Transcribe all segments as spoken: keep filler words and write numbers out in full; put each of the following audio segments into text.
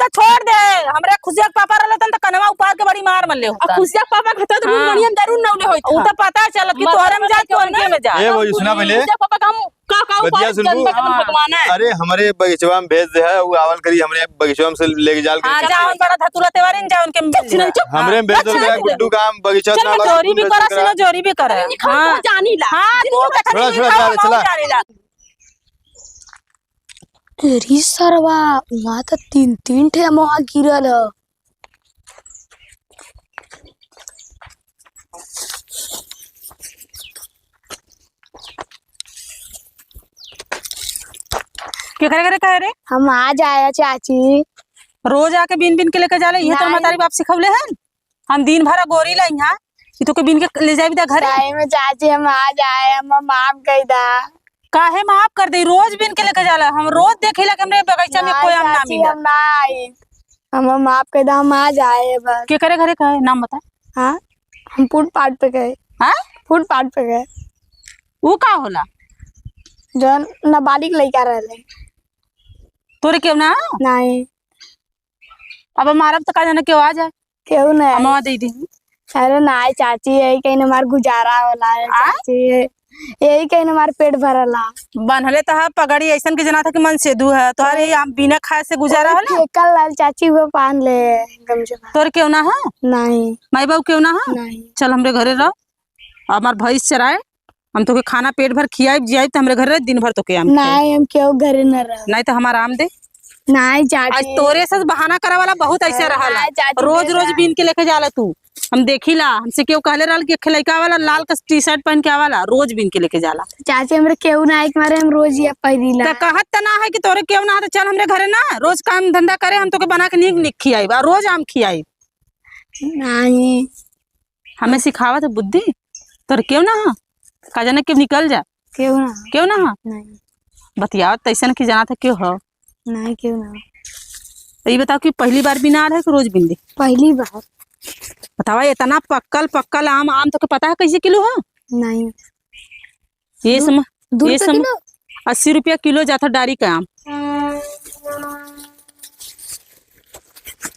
तो छोड़ दे, हमरे खुशिया के पापा रहले तन तो कनवा उपार के बड़ी मार मरले होतन। खुशिया के पापा कहते तो हाँ। मुंह बढ़िया में दारू नौले होइत उ तो पता चलत कि तोहरे में जात, तोहरे में जात। ए, वो सुना पहले। खुशिया के पापा का हम का, का उपाय बतिया सुनबू? जन्म के भगवान है। अरे, हमरे बगीचवा में भेज दे है, वो आवल करी, हमरे बगीचवा में से लेके जाल करी। हाँ, जाओ, बड़ा धतुरा तेवारी न जाओ, उनके में भेज दे। चुप। हमरे में भेज दे, गुड्डू का हम बगीचा चल, में चोरी भी करा, सुनो, चोरी भी करा। हाँ। जानी ला। हाँ, तू छोड़ा, छोड़ा, चला, चला। जानी ला। अरे सरवा, वहाँ तो तीन, तीन ठे मोहा गिरल ह। केकरे घरे कहे रे? हम आज आया चाची। रोज आके बीन बीन के लेके जाले, ये तो नहीं। महतारी बाप सिखौले हन। हम दिन भर गोरी ला यहाँ, कि तोके बीन के ले जाबी दा घरे। सही में चाची, हम आज आए, हम माफ कर दा। काहे माफ कर दे? रोज बीन के लेके जाला। हम रोज देखिला कि हमरे बगीचा में कोई आम ना मिला। हम ना आई। हम, हम माफ कर दा, हम आज आए बस। केकरे घरे कहे? नाम बता। हाँ, हम फुटपाथ पे गए। हाँ? फुटपाथ पे गए। ऊ का होला? जौन नाबालिग लइका रहले। तोरे केहू ना? नहीं। अब मारब त का जाने केहू आ जाए। केहू नहीं। अमवा दे दी। अरे नहीं चाची, यही कहीं हमार गुजारा होला है आ? चाची, यही कहीं हमार पेट भरला। बनहले त ह पगड़ी ऐसन के जना था कि मन सेधु है, तोहरे आम बिना खाए से गुजारा होला? केकर लाल चाची वो पान ले गमछा। तोर केहू ना ह? नहीं। माई बाबू केहू ना ह? नहीं। चल हमरे घरे रह, हमार भैंस चराए, हम तोके खाना पेट भर खियाइब, जियाइब, त हमरे घरे रह, दिन भर तोके आम खियाइब। नहीं, हम केहू घरे न रह। नहीं त हमार आम दे। नहीं चाची। आज तोरे से बहाना करे वाला बहुत ऐसे रहला। नहीं चाची, रोज दे रोज दे। बीन के लेके जाला तू। हम देखिला, हमसे केहू कहले रहल कि एक लइका वाला लाल क टी शर्ट पहन के आवाला, रोज बीन के लेके जाला। चाची, हमरे केहू ना आए के मारे हम रोज ये पहिरीला। त कहत त ना है कि तोरे केहू ना है, त चल हमरे घरे ना, रोज काम धंधा करे, हम तोके बना के नीक नीक खियाइब, आ रोज आम खियाइब। नहीं। हमें सिखावत है बुद्धि, तोर केहू ना ह? का जाने के निकल जा। केहू ना ह। केहू ना ह? नहीं। बतियावत तैसन की जाना था केहू ह? नहीं, केहू ना ह। तो ये बताओ कि पहली बार बिना रहे कि रोज बिन दे? पहली बार। बतावा, इतना पक्कल पक्कल आम, आम तोके पता है कैसे किलो है? नहीं। ये दू, सम-, दू ये रुपया सम-, किलो? अस्सी रुपया किलो जाता डारी का आम।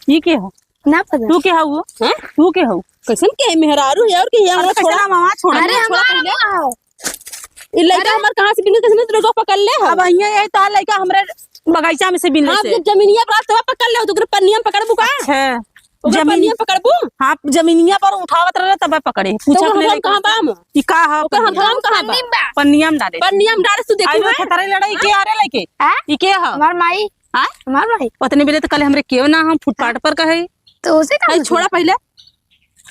ये के हो? ना पता। तू के हो वो? हैं? तू के हो? कैसन के मेहरारू है और के है? अरे, छोड़ा। कैसन मामा, छोड़ा। अरे, हमारा पहले। ई लइका अरे। हमार कहाँ से बिन, कैसे तू लोग पकड़ ले हो? अब हियाँ यही तार लइका हमरे बगीचा में से बिन ले हाँ, से। जब जमीनिया पर तब पकड़ ले हो, तो ओकरे पन्निया में पकड़बू का? अच्छा। ओकर जमीन पनिया पकड़बू? हाँ, जमीनिया पर उठावत रहले तब पकड़े। पूछत तो नहीं हम लइका। कहाँ बा हम? ई का ह ओकर हम पनिया? हम कहाँ बा? पनिया में डाले। पनिया में डाले, तू देखी आई ना? वो खतरे लड़ाई के आ रे लइके? आ? ई के ह? हमार माई। आ? हमार माई। ओतने बेले तो कल हमरे केव ना हम फुटपाथ पर कहे। तो उसे का आई मतलब? छोड़ा पहले।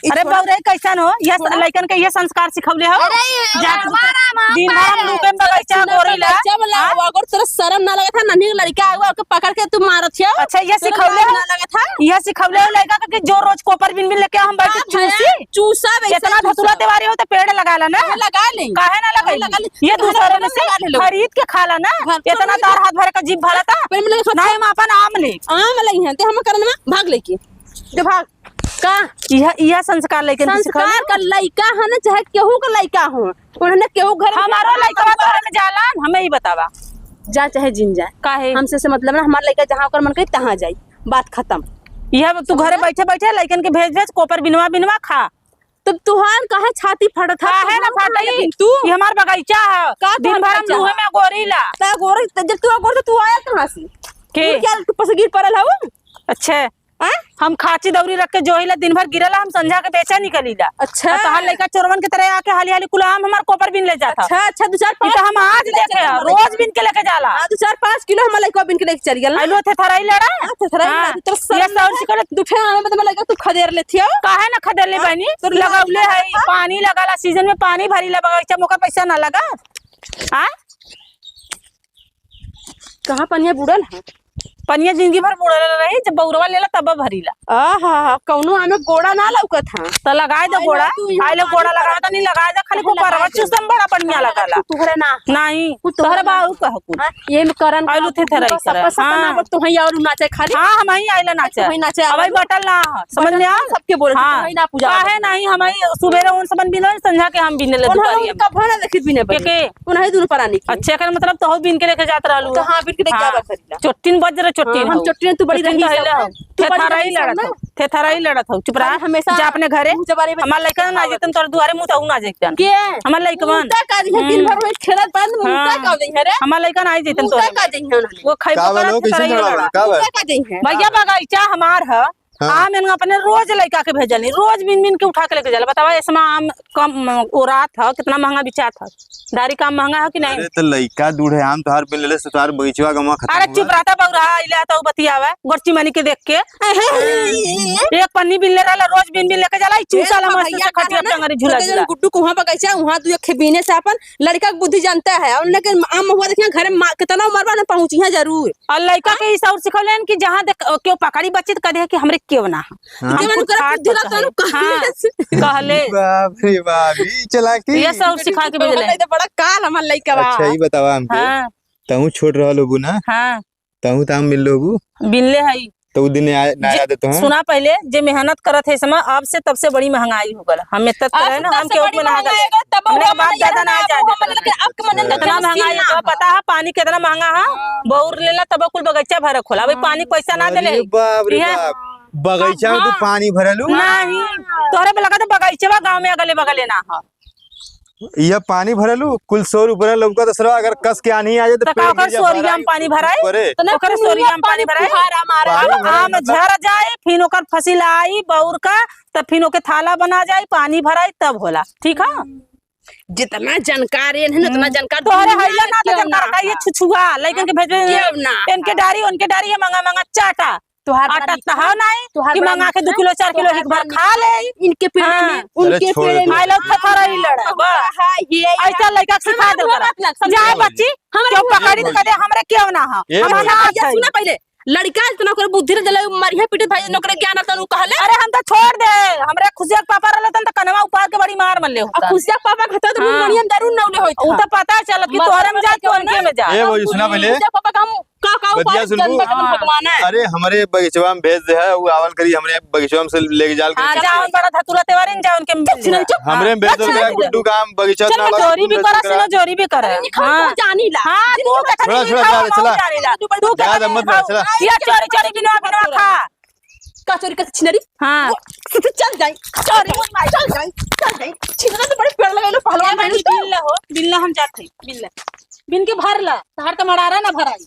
ई अरे छोड़ा। बउरे, कैसन हो? यह छोड़ा। लइकन के ये संस्कार सिखौले हो? अरे, जा, हमारा माँ दिन भर हम पाए। लूके में बगीचा सुना, गोरेला। बच्चा वाला, हाँ? अगर तोरा शर्म ना लगत है, नन्ही लड़का आवा, ओके पकड़ के तू मारत हो। अच्छा, ये तोरा सिखौले लाज हो? ना लगत है? ये सिखौले हो लड़का के कि जो रोज कोपर बिन बिन लेके हम बैठे हाँ, भैया, चूसी? चूसा वैसे इतना चूसा। धतुरा देवारी हो तो पेड़ लगा ला ना। हाँ, लगा ले। काहे ना हाँ, लगाई? लगा ले। ये तो दूसरे घर में से लगा ले लोग। खरीद के खा ला ना। घर इतना पर तार हाथ भरे का जीभ भरा था। पर मिले नहीं, हम अपन आम ले। आम ले हैं, ते हम करन में भाग लेके। जो भाग। का? यह, यह संस्कार लइकन के सिखावे? संस्कार का लइका है ना, चाहे केहू का लइका हो, उन्हें केहू घर में हमारो लइकवा तो हमें जाला, हमें ही बतावा। जा चाहे जिन जाए। काहे? हमसे से मतलब ना, हमार लइका जहाँ ओकर मन करी, तहाँ जाई। बात खत्म। यह तू घरे समझा? बैठे बैठे लइकन के भेज भेज, कोपर बिनवा बिनवा खा। तो तुहार काहे छाती फटत है? काहे ना तुहार फटाई? काहे तू? ये हमार बगीचा है। का दिन तोहार भर हम बगीचा लूहे है? में गोरीला। ता गोरी, त जब तू गोर, तो तू आया कहाँ से? के? तू क्या, तू पस गिर पड़ल हऊ? अच्छे। हाँ? हम खाची दौरी रख के जोहिला, दिन भर गिरला, हम संझा के बेचा निकलीला। अच्छा। और तोहार लइका चोरवन के तरह आके हाली हाली कुल आम हमार कोपर बिन ले जाता। अच्छा, अच्छा, दो चार ई तो पाँच हम आज देखे हैं, रोज बिन के लेके जाला। हाँ, दो चार पाँच किलो हमार लइका बिन के लेके चल गया ना। आइलो थे थराई लड़ा। हाँ, थे थराई हाँ। लड़ा, तो ये सर सौर सिकल दू ठे आम में तो हमार लइका तू खदेर लेती हो। काहे ना खदेर ले हाँ? बहनी? तोर लगौले है, हाँ? पानी लगाला, सीजन में पानी भरीला बगीचा में, ओकर पैसा ना लगा। हाँ? कहाँ पनिया बुड़ल है? पनिया जिंदगी भर बुड़ल रही, जब बौरवा लेला तब भरीला। आहा, कौनो आमे गोड़ा ना लौकत है। त लगाए दे आइलो गोड़ा, तू यहाँ आइलो पानी गोड़ा लगावे भरत तनी, लगाए दे, खाली काहे कोपरवा लगाए दे? चूसम बड़ा पनिया काहे लगाला। तू तोहरे ना। नहीं, तू तोहरे तोहरे ना। बाऊ कह कुल। हाँ, ये में करन आइलो का थे थराई तू करे। सपा सपा ना हाँ। बट तू हई और नाचे खाली। हाँ, हम ही आइला नाचे। तू हई नाचे अब आइलो। बटल ना, समझ में आ? सबके बोले हाँ। तू हई ना पूजा काहे करत। नहीं, हम ही सुबेरे उन सबन बिनल, संझा के हम बिनले कौन दुपहरिया हम में। कब ना देखी बिने के, बनी? के? उन्हीं दोनों परानी की। अच्छा, एकर मतलब तोहू बीन के लेके जात रहलू तो ह? हाँ, बीन के लेके हाँ। जाबा करीला। चोटिन बज्र चोट्टी हाँ, हम हऊ। चोट्टी, तू बड़ी चोट्टी रही तो है सब। थे थरई लड़त हऊ, थे थरई लड़त हऊ, चुप रहा। हमेशा जा अपने घरे। मुँह जबारी में हमार लइका ना जातन तोर दुआरे, मुँह तऊ ना जातन। के? हमार लइकवन। तू का करी है, दिन भर रोज खेलत बंद, मुँह का करी है रे? हमार लइका ना जातन तोरे। का करी है? वो खइबो का बोलो, करत, कैसे थरई लड़त। का बोलो? का करी है? भैया, बगीचा हमार ह। हाँ। आम एनगा अपने रोज लइका के भेजल ही, रोज बिन बिन के उठा के लेके जाला। बतावा, इसमें आम कम ओरात ह, कितना महंगा बिचात ह। डारी का आम महंगा ह कि नहीं? अरे, तो लइका दूढ़े आम तोहार बिन लेले से तोहार बगीचवा गमा खत्म अरे, चुप रहता बउरा, इले तो बतियावा, गोरची मनी के देख के। एक पन्नी बिन ले रहला, रोज बिन बिन लेके जाला, ई चूसा ला मस्त से खटिया पे अंगरी झूला झूला। गुड्डू को वहाँ बगीचा, वहाँ तू एक बिने से अपन लड़का के बुद्धि जानता है, और लेकिन आम महुआ देखिए घर में मा-, कितना उम्र बा ना पहुँची है जरूर। और लइका के ई सौर सिखौलेन कि जहाँ देख, केहू पकड़ी बच्ची त कह दे कि हमरे केव ना ह। हाँ। हम केवन खुद करे खाट बुद्धि पर रहता कहे। नु कहले हाँ, से। कहले। बाप रे बाप, ई चालाकी। ये सौर सिखा के भेजले। तो बड़ा काल हमार लइका बा। अच्छा, ई बतावा हमके। हाँ। तहूँ छोट रहल होबू ना? हाँ। तहूँ त आम बिनले होबू? बिनले हई। तो उ दिन आ-, ना जे, याद है तो, हाँ? सुना पहले, जे मेहनत करत है इसमें, अब से तब से बड़ी महंगाई हो गल। हम इतना अब रहे से ना, तब हम से केहू बड़ी में ना महंगाई गले। हो गल, तब हमरे वो बाप दादा ना जाए देते। लेकिन अब के मन में इतना महंगाई हो गल, पता है पानी कितना महंगा है? हाँ। बउर लेला तब कुल बगीचा भरक होला। अबे हाँ। पानी पैसा ना देले। अरे बाप रे बाप। बगीचा में तू पानी भरलू? नहीं, तोहरे में लगा तो बगीचवा गाँव में अगले बगले ना है। यह पानी भरलू, कुल सोर ऊपर लौका दसरा, अगर कस के आन्ही आ जाए तो त का पेड़ ओकर गिर जाए, सोरिया में पानी भराई? ऊपरे। त ना ओकर कुल सोरिया में पानी भराई? फुहारा मारा। पानी अब भराई आम मतलब? झर जाए, फिर ओकर फसिल आई, बउर का, तब फिर ओके थाला बना जाए, पानी भराई, तब होला। ठीक है? जितना जानकार ये है ना, उतना जानकार तोहरे दुनिया हैला ना तो क्यों जानकार ना का, ये है? छुछुआ, लइकन के भेजबे, क्यों ना? इनके डारी, उनके डारी, ये मंगा, मंगा चाटा। तोहार आटा बड़ा तहा नहीं, तोहार कि बड़ा मंगा के दो किलो, चार किलो तोहार एक बार बड़ा खा ले। इनके पेट हाँ। में, अरे उनके छोड़ पेट दो। में। माई लोग थथरई लड़ा, बस। हाँ, ये ऐसा लइका के सिखा दो हमारा करा। मत लग, समझे? जाए बच्ची, हमरे क्यों पकड़ी तो कदे, हमरे क्यों ना हो? ये हम बोल। ना अच्छा, है। सुना पहले, लड़का इतना ओकरे बुद्धि न देले, मरिया पीटे भाई, ओकरे ज्ञान रहता, उ कहले। अरे हम तो छोड़ दे, हमरे खुशिया के पापा रहले तन तो कनवा उपार के बड़ी मार मल्ले होता। खुशिया के पापा कहते तो हाँ। मरिया में दारू न ले होता। उ तो पता चलत कि मतलब तोहरे में जा, कि उनके में जा। ए, वो सुना पहले। खुशिया के पापा का हम का, का बतिया उपाय सुनबू? जन्म के हाँ। भगवान है। अरे, हमरे बगीचवा में भेज दे है, उ आवल करी, हमरे बगीचवा में से लेके जाल करी। हाँ, जाओ, बड़ा धतुरा तेवारी न जाओ, उनके में भेज दे। चुप। हमरे में भेज दे, चुप। गुड्डू का हम बगीचा चल, ना लगा, जोरी भी करा, सुनो, जोरी भी करा। हाँ। जानी ला। हाँ, तू छोड़ा, छोड़ा, जा, चला। तू ज्यादा मत बोल, चला। ये चोरी, चोरी बिनवा, बिनवा खा। का चोरी कर छिनरी? हाँ। वो सीधे चल जाई। चोरी, चल जाई, चल जाई। छिनरा तो बड़े पेड़ लगे लो, पहलवान ए, बहन। बिल्ला हो, बिल्ला हम जात हई, बिल्ला। बिन के भर ला, तहार त मड़ारा ना भराई।